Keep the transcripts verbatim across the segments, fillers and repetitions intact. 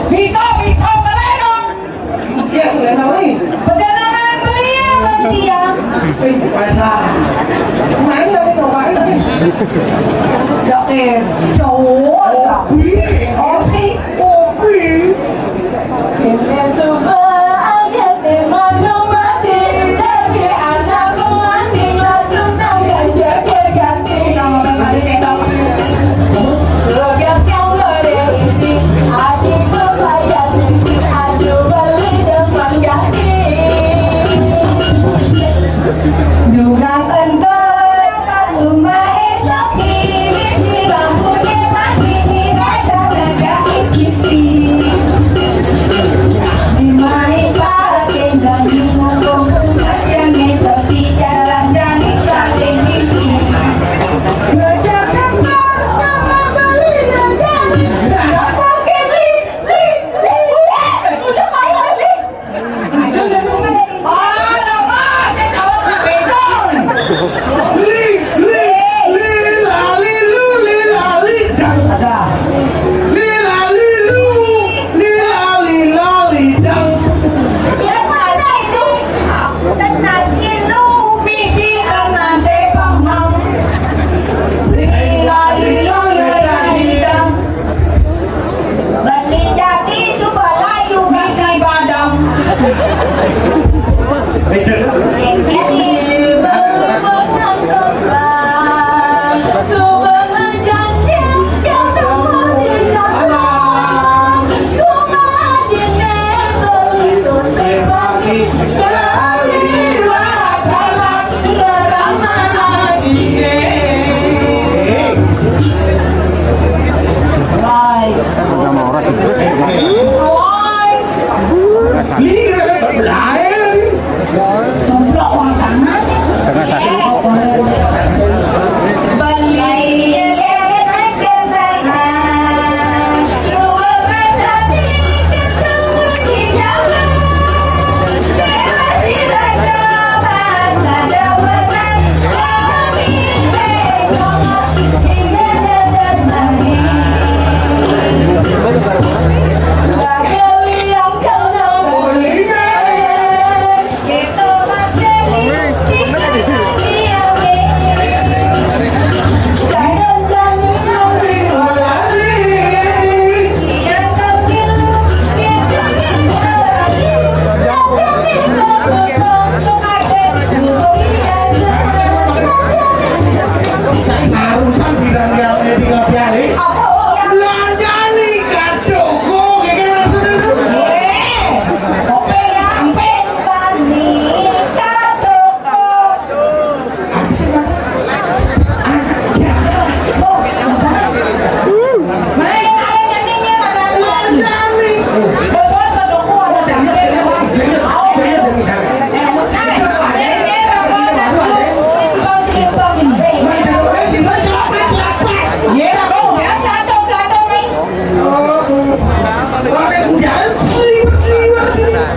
Bisa, bisa, boleh dong. Iya, boleh dong. Perjalanan beliau bertiang. Eh, masa? Main lagi, ngapain lagi? Ya, eh, cowok. Kopi. Kopi. Kopi. Ini suba agak di mana mati, dari anak mati, lalu nak ganjil ganti. Nama bapak ini, Bang? Tugas yang gede ini, adik berbayar sini, aduh, beli depan ganti. Juga sentuh, rumah esok ini, si bangku dia mati, di raja negara sisi. Di mari pakai jadi mumpung, yang esok di jalan dan di samping misi. Kerja kantor, sama beli dan jadi. Apa ke li, li, li, eh, udah kayak li. Alamak, saya tahu tak betul. Li, li, li, lali, lu, li, lali, dang. Ada. Li, lali, lu, li, lali, lali, dang. Yang mana itu? Tenang, lu, misi, anak saya, paham. Li, lali, lu, li, lali, dang. Beli jadi suka layu bisi badang. Jadi, Tengah satu. Sarusan bidang yang etika piali. Belanjani kado kok, iki maksudnya. Eh, kopi sampai tani kado kok.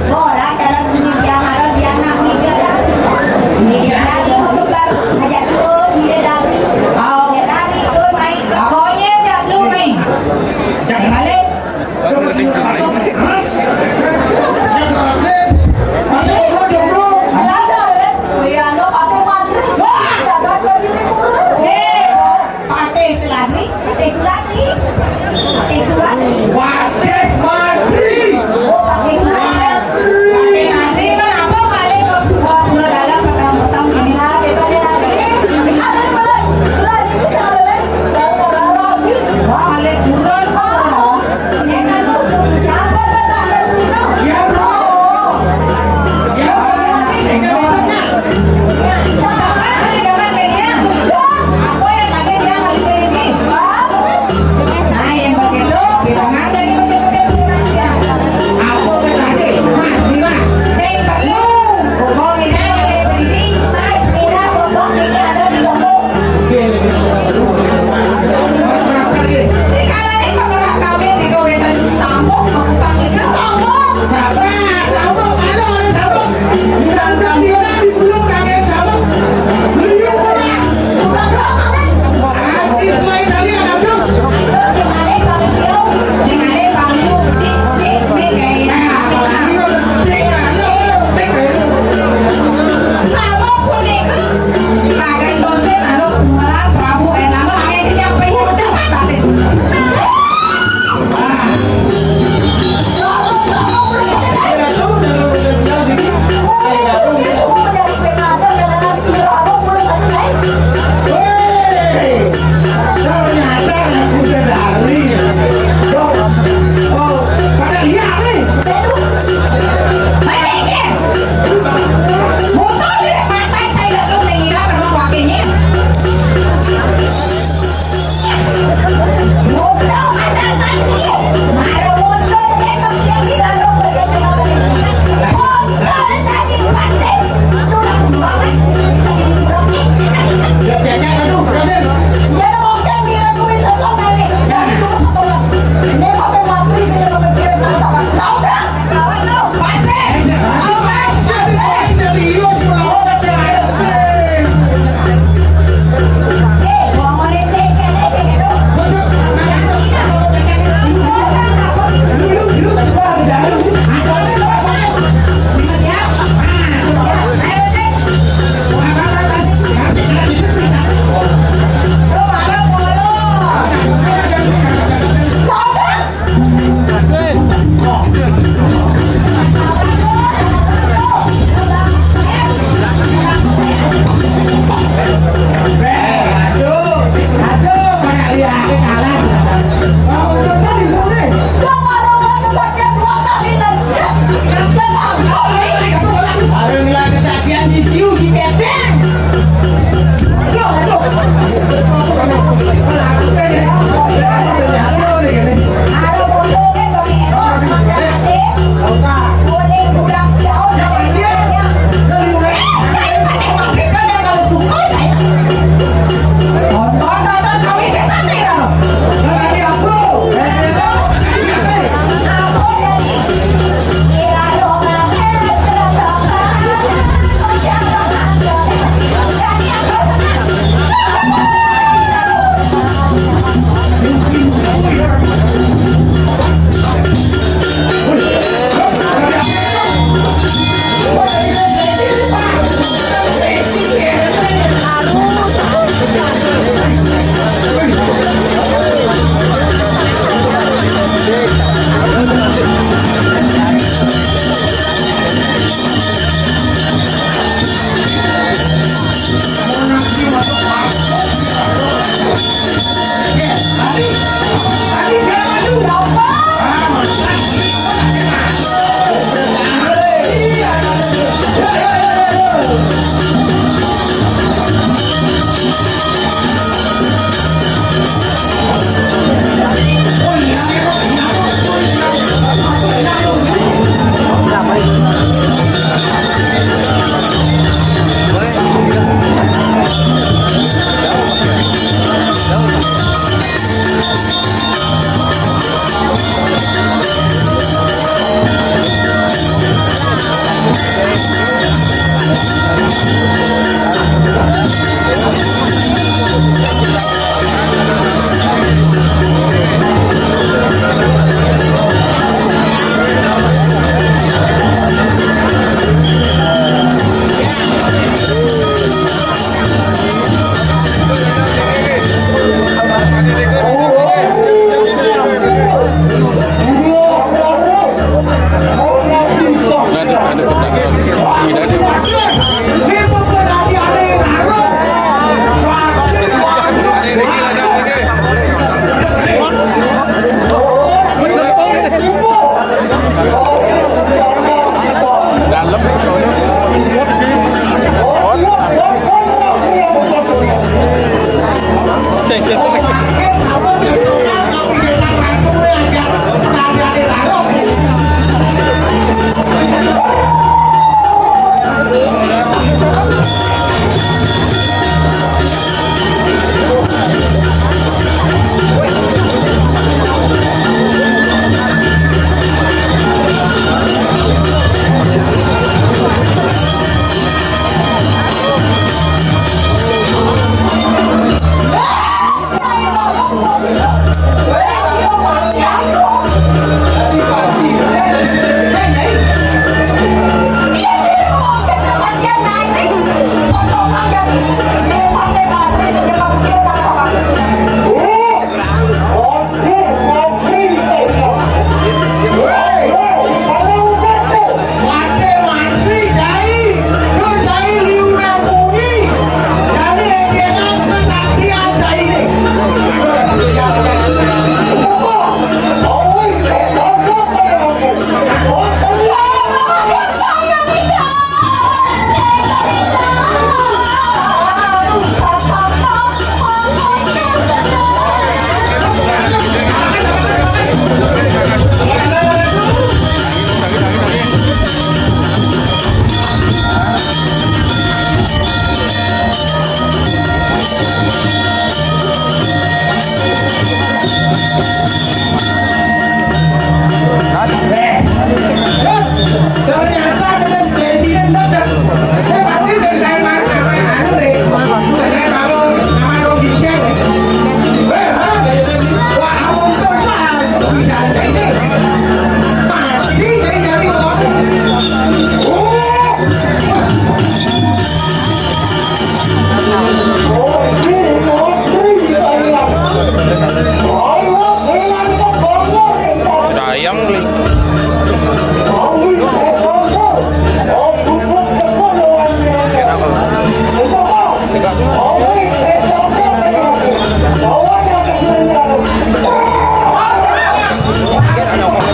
Ora, dalam dunia kiamat, dia nak mikir dah. Mikir dah, dia mau keluar. Ajak turun, dia dah. Oh, dia dah turun, main ke. Pokoknya tak perlu main. Jangan balik. Terus, terus, terus. Terus, terus. Masuk, bro, bro. Ada, eh. Iya, lo pakai mantri. Wah, ada berdiri turun. Eh. Patih Seladri, Patih Seladri, Patih Seladri. Patih Madri. Oh, Patih Madri. Patih Madri, mana apa kali ke, eh, Pura Dalam, petang-petang ini lah, kita lihat lagi. Ada yang balik, balik itu siapa, Bang? Bang Lala lagi. Wah, balik turun, oh. Iya, bro. Iya, bro. Iya, bro. Iya, bro. Nah, yang begitu, bilang aja nih, Get out of